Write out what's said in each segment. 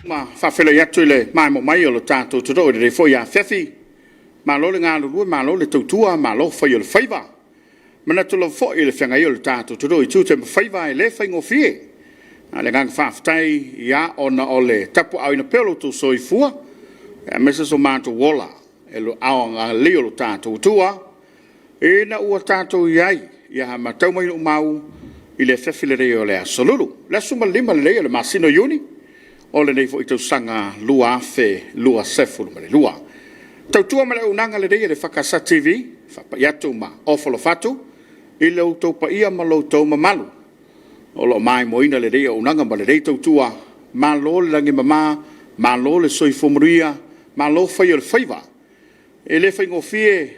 Ma faafeiloai atu i le maemo mai o le tatou atunuu i lenei foi afiafi. Malo le galulue malo le tautua malo fai o le faiva. E manatu lava foi i le feagai ai o le tatou atunuu i tiute ma faiva e le faigofie. A o le agaga faafetai ona o le tapuaaoina pea o lo outou soifua aemaise so matou ola i aao agalelei o lo tatou Atua ina ua tatou i ai ma tau mai ina i le afiafi lenei o le Aso Lulu, le 15 lenei o le masina o Iuni o lenei foi tausaga 2022. Tautua ma le auaunaga lenei a le EFKS TV, e faapai atu ma ofo alofa atu i lo outou paia ma lo outou mamalu o lo o maimoaina lenei auaunaga ma lenei tautua. Malo le lagi e mama, malo le soifua manuia, malo fai o le faiva. E le faigofie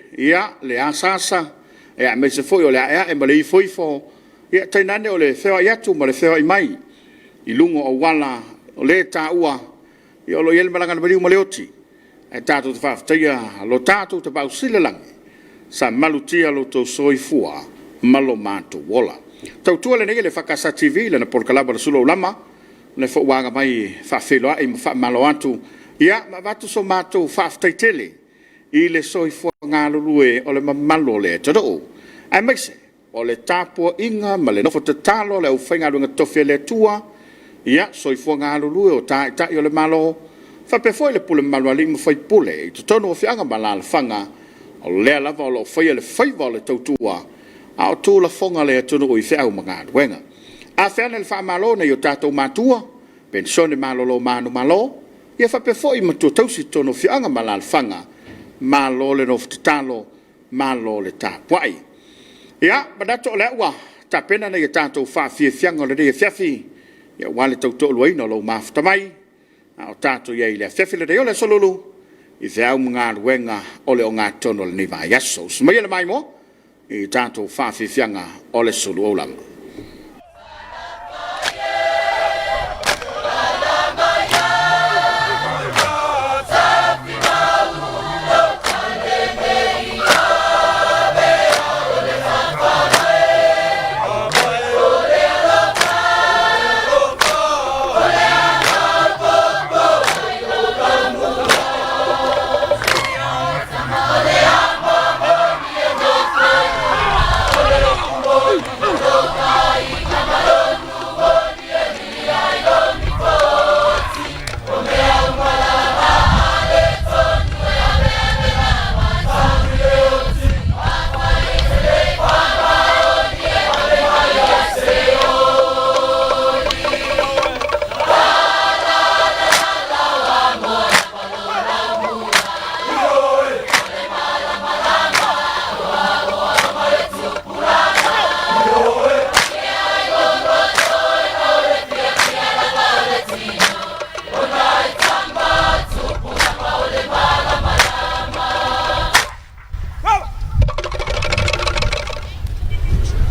le asaasa aemaise foi o le aeae ma le ifoifo, tainane o le feoai atu ma le feoai mai i luga o auala, o le taua o lo o i ai le malaga a le maliu ma le oti. Ae tatou te faafetaia lo tatou Tapaau Sili i le Lagi sa malutia lo outou soifua ma lo matou ola. Tautua lenei a le EFKS TV i lana Polokalame o le Sulu Aulama, o lea foi ua aga mai e faafeiloai ma faamalo atu ma avatu so matou faafetai tele i le soifua galulue o le mamalu o le atunuu, aemaise o le tapuaiga ma le nofo tatalo a le aufaigaluega totofi a le Atua, ia, soifua galulue o Taitai o le Malo, faapea foi le pule mamalu a alii ma faipule i totonu o afioaga ma alaalafaga, o lea lava o lo o faia le faiva o le tautua a o tuulafoga le atunuu i feau ma galuega. Afe ane le faamalo i nai o tatou matua, penisione malolo manumalo, ia faapea foi matua tausi i totonu o afioaga ma alaalafaga, malo le nofo tatalo, malo le tapuai. Ia, manatu o lea ua tapena nai a tatou faafiafiaga o lenei afiafi aua le tautoaluaina o lou mafuta mai a o tatou i ai i le afiafi lenei o le Aso Lulu i feau ma galuega o le ogatotonu o lenei vaiaso. Usu maia le maimoa i tatou faafiafiaga o le sulu aulama.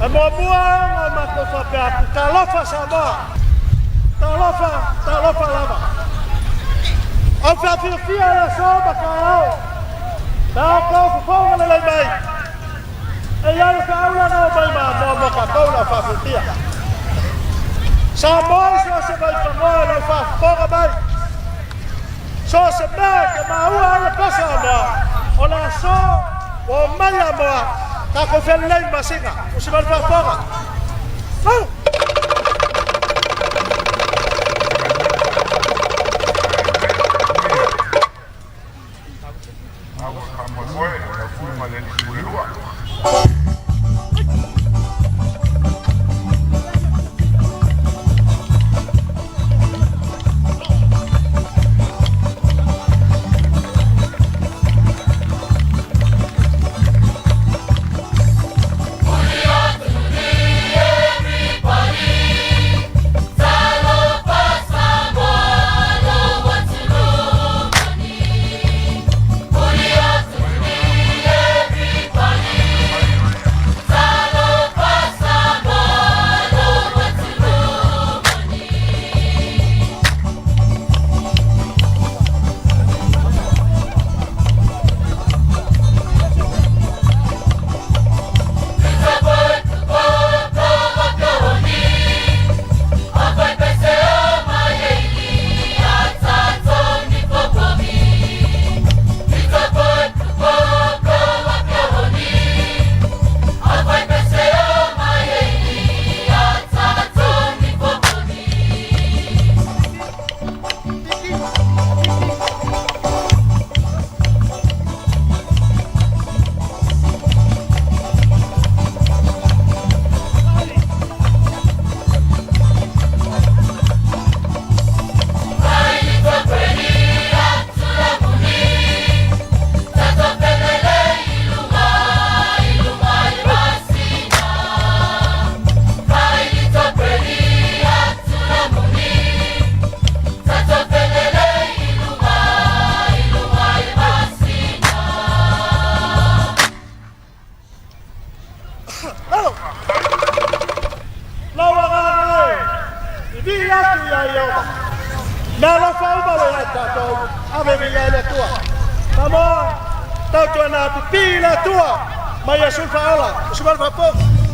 E muamua ona matou faapea atu, talofa Samoa, talofa, talofa lava. Au faafiafia le aso ma taeao, pe a outou fofoga lelei mai, e i ai le feau lea na aumai ma Amoa mo tatou le au faafiafia. Samoa i so o se vaipanoa i lau faafofoga mai, so o se mea e te maua ai le pese Amoa, o le aso ua omai Amoa, tatou felelei i le masina, usi mai le faafofoga. Woo! Meaalofa uma le ia tatou, ave viiga i le Atua. Samoa, tautuana pipii i le Atua ma Iesu le Faaola. Usu mai le faafofoga.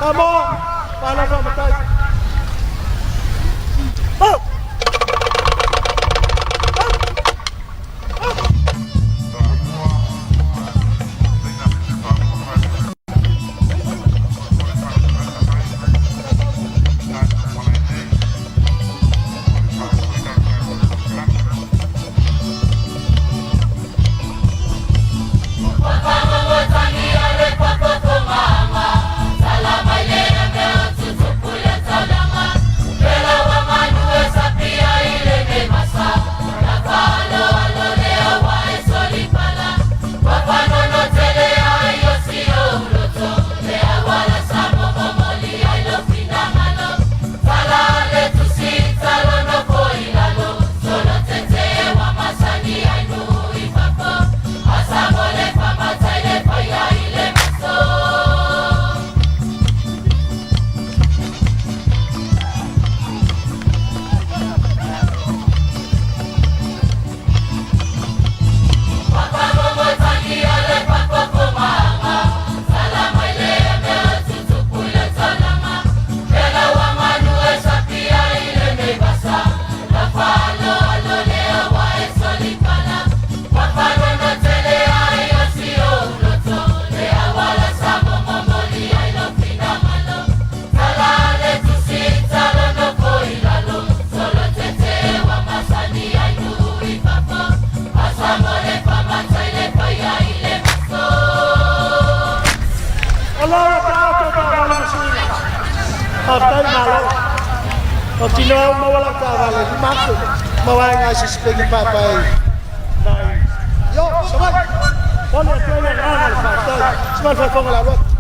Samoa, malo faamatai. Oh! O lo taoto taavale ma suiga. Faafetai malo. O tino au maua lau taavale, 5,000. Ma vaega ai se sipegi paepae nai. Io, Savaii. Pole atu ai le agaga le faafetai. Sima le faafofoga le alu atu.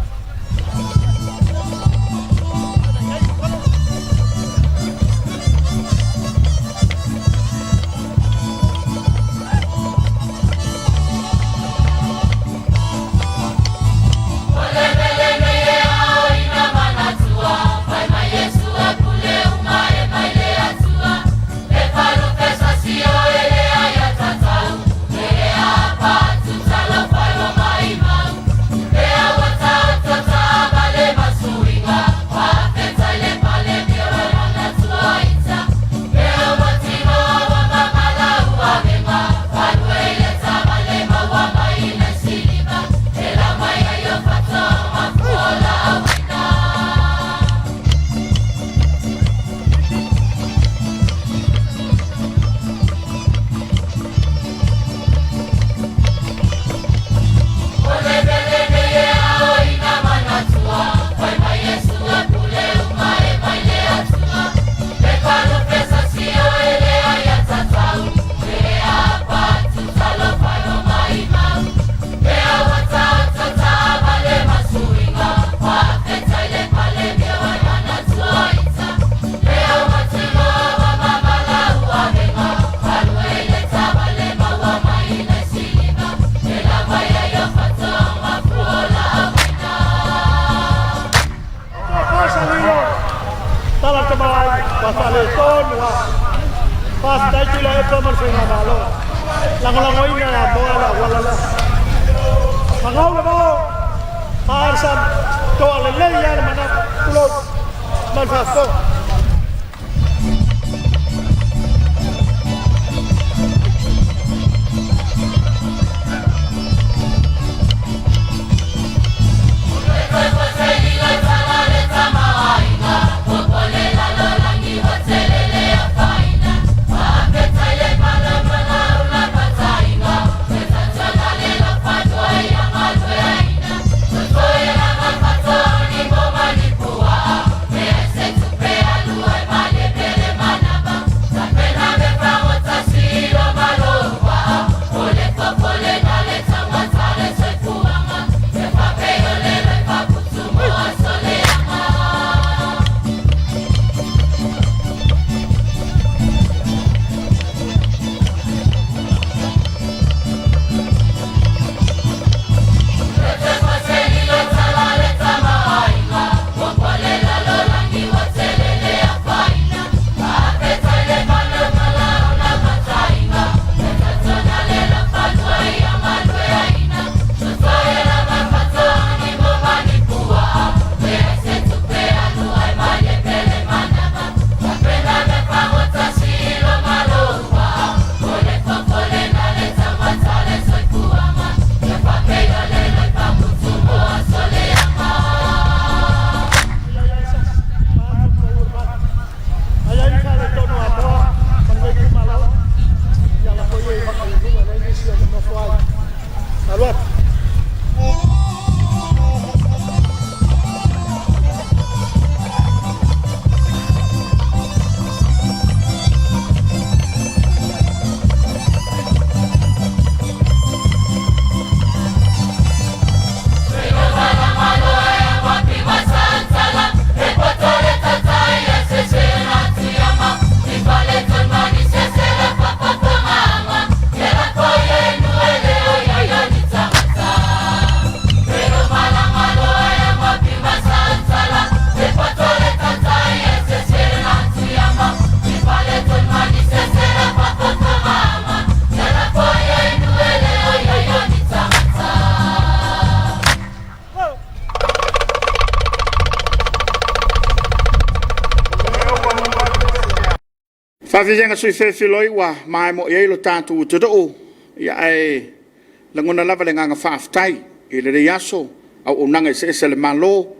Tala le tamaoaiga, ua faaletonu lava. Faafetai Tuilaepa ma le Faigamalo. Lagolagoina e Amoa le auala lea. Magau le vao, maa le sami, toa lelei lava le manatu, tulou ma le faafofoga. Faafiafiaga sui felefiloi ua maimoa i ai lo tatou atunuu, ia ae lagona lava le agaga faafetai i lenei aso, auaunaga eseese a le Malo,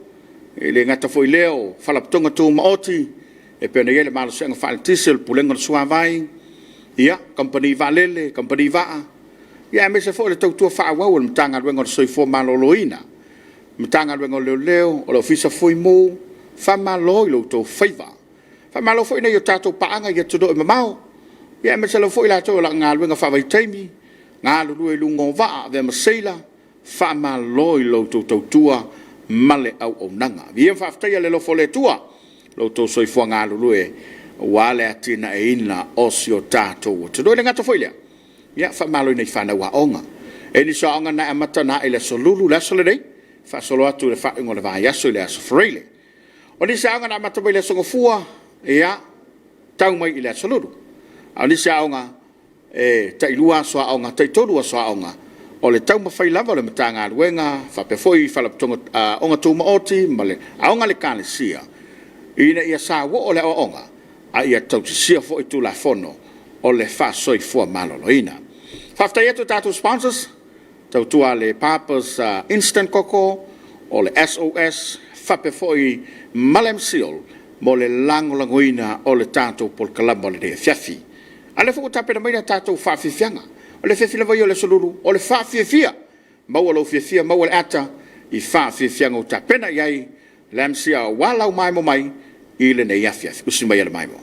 e le gata foi i lea o Faalapotopotoga Tumaoti e pei ona i ai le malosiaga faaeletise o le Pulega o le Suavai, ia, Kamupani Vaalele, Kamupani Vaa, aemaise foi o le tautua faaauau a le Matagaluega o le Soifua Maloloina, Matagaluega o Leoleo, o le Ofisa Fuimu, faamalo i lo outou faiva. Faamalo foi i nai a tatou paaga i atunuu e mamao, aemaise lava foi i latou o lo o galuega faavaitaimi, galulue i luga o vaa, avea ma seila, faamalo i la outou tautua ma le auaunaga. Viia ma faafetaia le alofa o le Atua i lo outou soifua galulue aua le atinaeina o si o tatou atunuu. E le gata foi i lea, ia faamalo i nai fanau aoga. E i ai nisi o aoga na amata ona ae i le Aso Lulu, le aso lenei, faasolo atu i le faaiuga o le vaiaso i le Aso Faraile. O nisi aoga na amata mai le Aso Gafua, ia, tau mai i le Aso Lulu. A o nisi aoga, e tailua aso aoga, taitolu aso aoga, o le taumafai lava o le Matagaluega faapea foi Faalapotopotoga Aoga Tumaoti ma le aoga a le Ekalesia, ina ia sauoo le aoaoga, a ia tausisia foi Tulafono o le faasoifua maloloina. Faafetai atu i tatou sponsors, tautua a le Papa's Instant Coco, o le SOS faapea foi ma le MCIL mo le lagolagoina o le tatou polokalame o lenei afiafi. A o lea foi ua tapena mai le tatou faafiafiaga. O le afiafi lava ia o le Aso Lulu, o le faafiafia, maua lou fiafia maua le ata i faafiafiaga ua tapena i ai le MCIL aua lau maemo mai i lenei afiafi. Usi maia le maemo.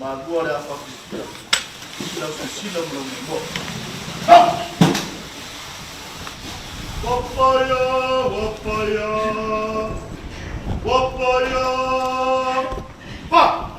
Malua le afa fiafia i lau silasila ma lau momoe. Wapaia, wapaia, wapaia, pa!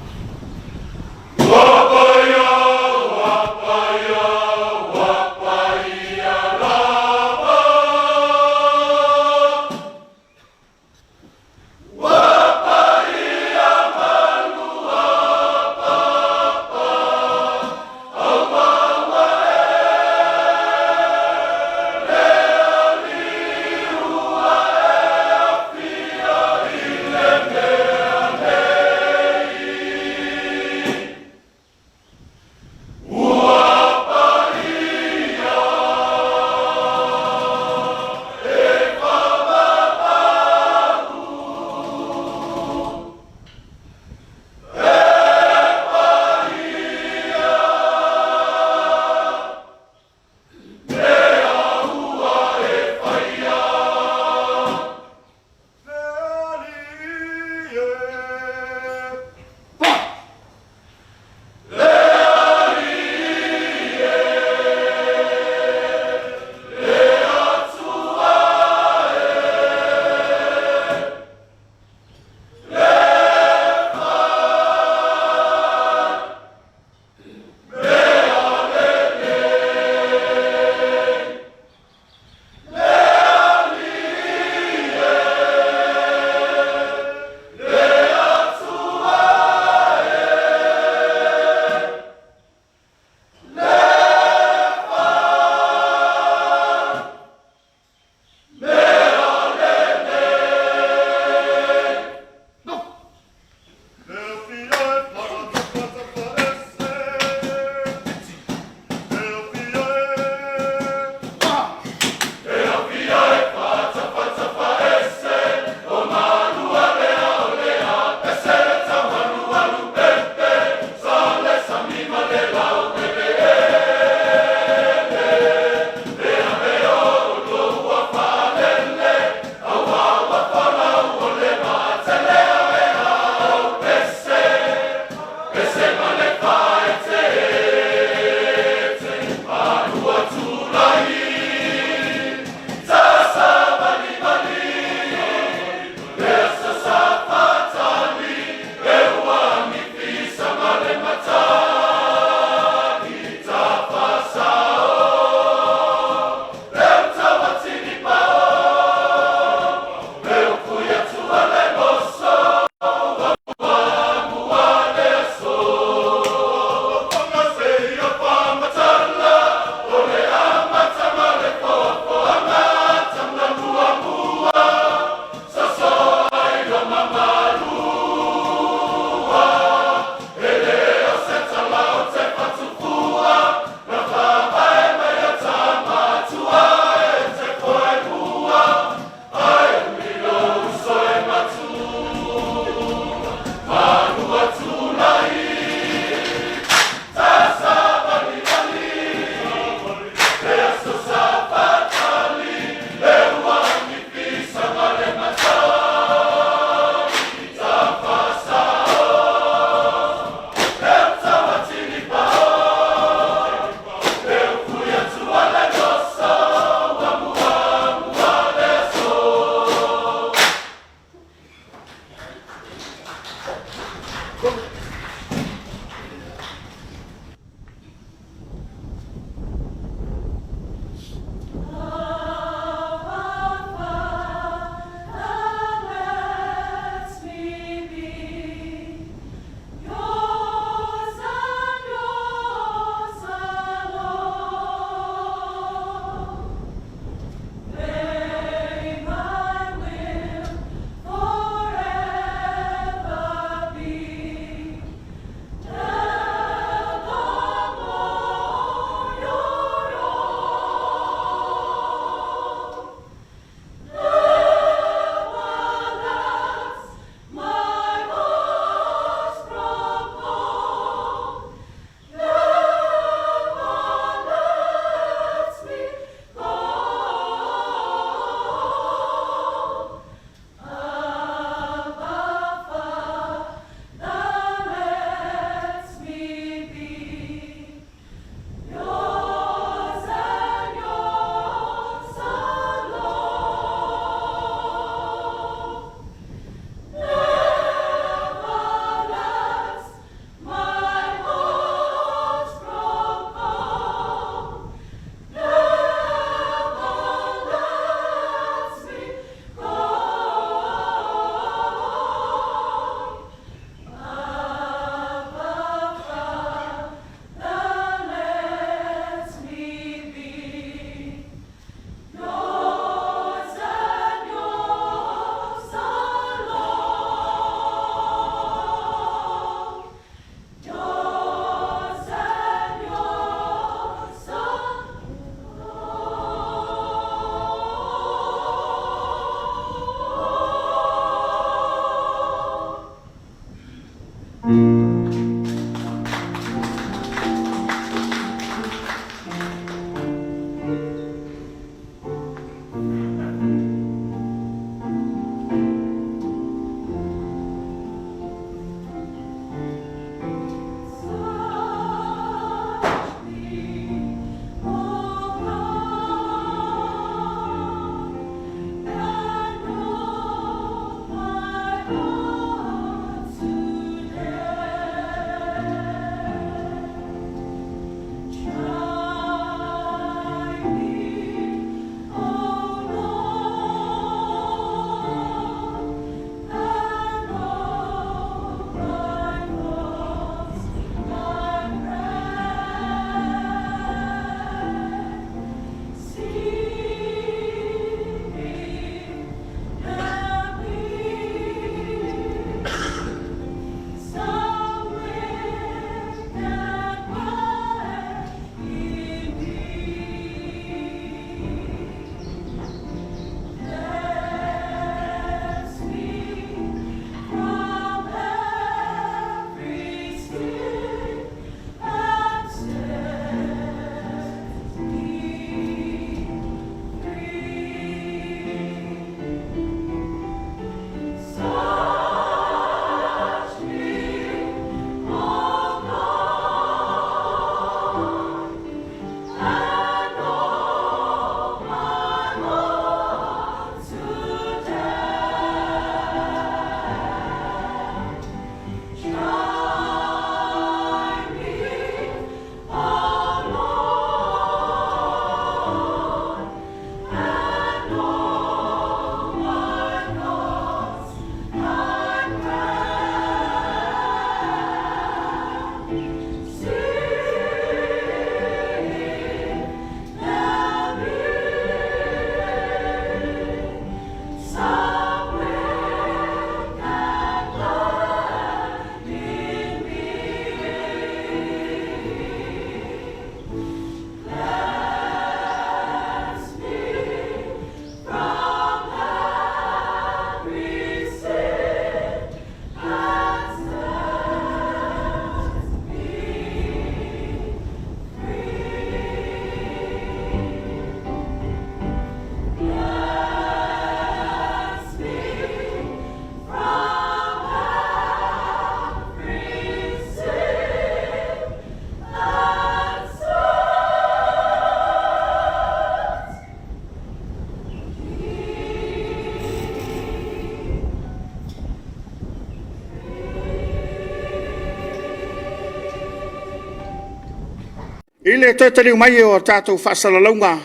I le toe taliu mai o tatou faasalalauga,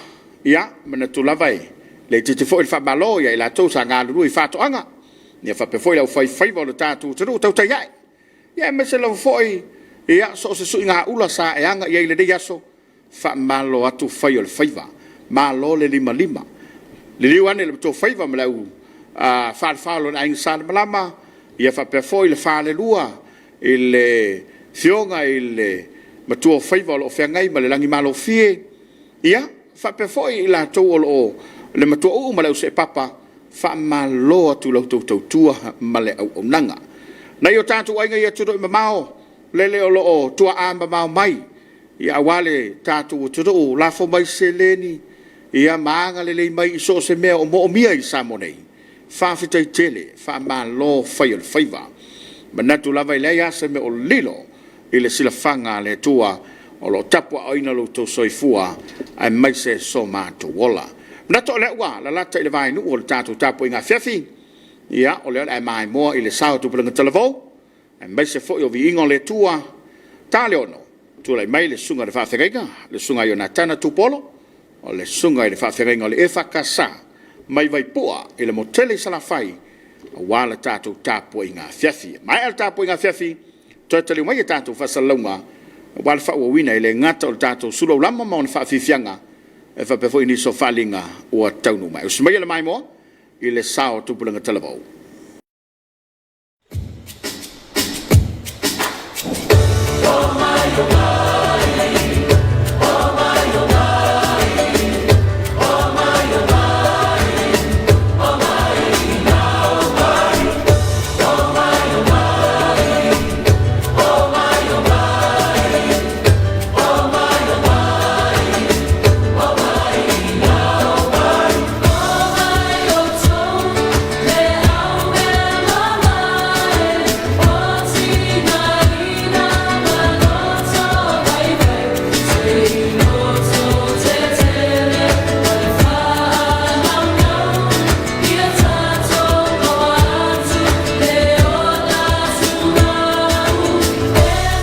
ia, manatu lava e le itiiti foi le faamalo ia i latou sa galulue i faatoaga, ia faapea foi le aufaifaiva o le tatou atunuu, tautai ae, ia aemaise lava foi ia so o se suigaula sa e aga i ai i lenei aso, faamalo atu fai o le faiva, malo le limalima. Liliu ane i le matuaofaiva ma le au falefa o lona aiga Salemalama, ia faapea foi le falelua i le afioga i le matuaofaiva o lo o feagai ma le lagi malofie, ia faapea foi i latou o lo o le matuauu ma le auseepapa, faamalo atu i la outou tautua ma le auaunaga. Nai o tatou aiga i atunuu e mamao, lele o lo o tuaa mamao mai aua le tatou atunuu, lafo mai seleni ma agalelei mai i so o se mea o moomia i Samoa nei, faafetai tele, faamalo fai o le faiva. E manatu lava e leai lava se mea o lilo i le silafaga a le Atua o lo o tapuaaoina lo outou soifua aemaise so matou ola. E manatu o lea ua lalata i le vainuu o le tatou tapuaiga afiafi, ia o lea o le a e maimoa i le sao o Tupulaga Talavou, aemaise foi o viiga o le Atua. Ta le 6, tulai mai le susuga i le faafeagaiga, le susuga ia Ionatana Tupuola, o le susuga i le faafeagaiga o le EFKS mai Vaipua i le motu tele i Salafai, aua le tatou tapuaiga afiafi. E maea le tapuaiga afiafi, toe taliu mai a tatou faasalalauga aua le faaauauina e le gata o le tatou sulu aulama ma ona faafiafiaga, ae faapea foi nisi o faaaliga ua taunuu mai. Usu maia le maimoa i le sao o Tupulaga Talavou.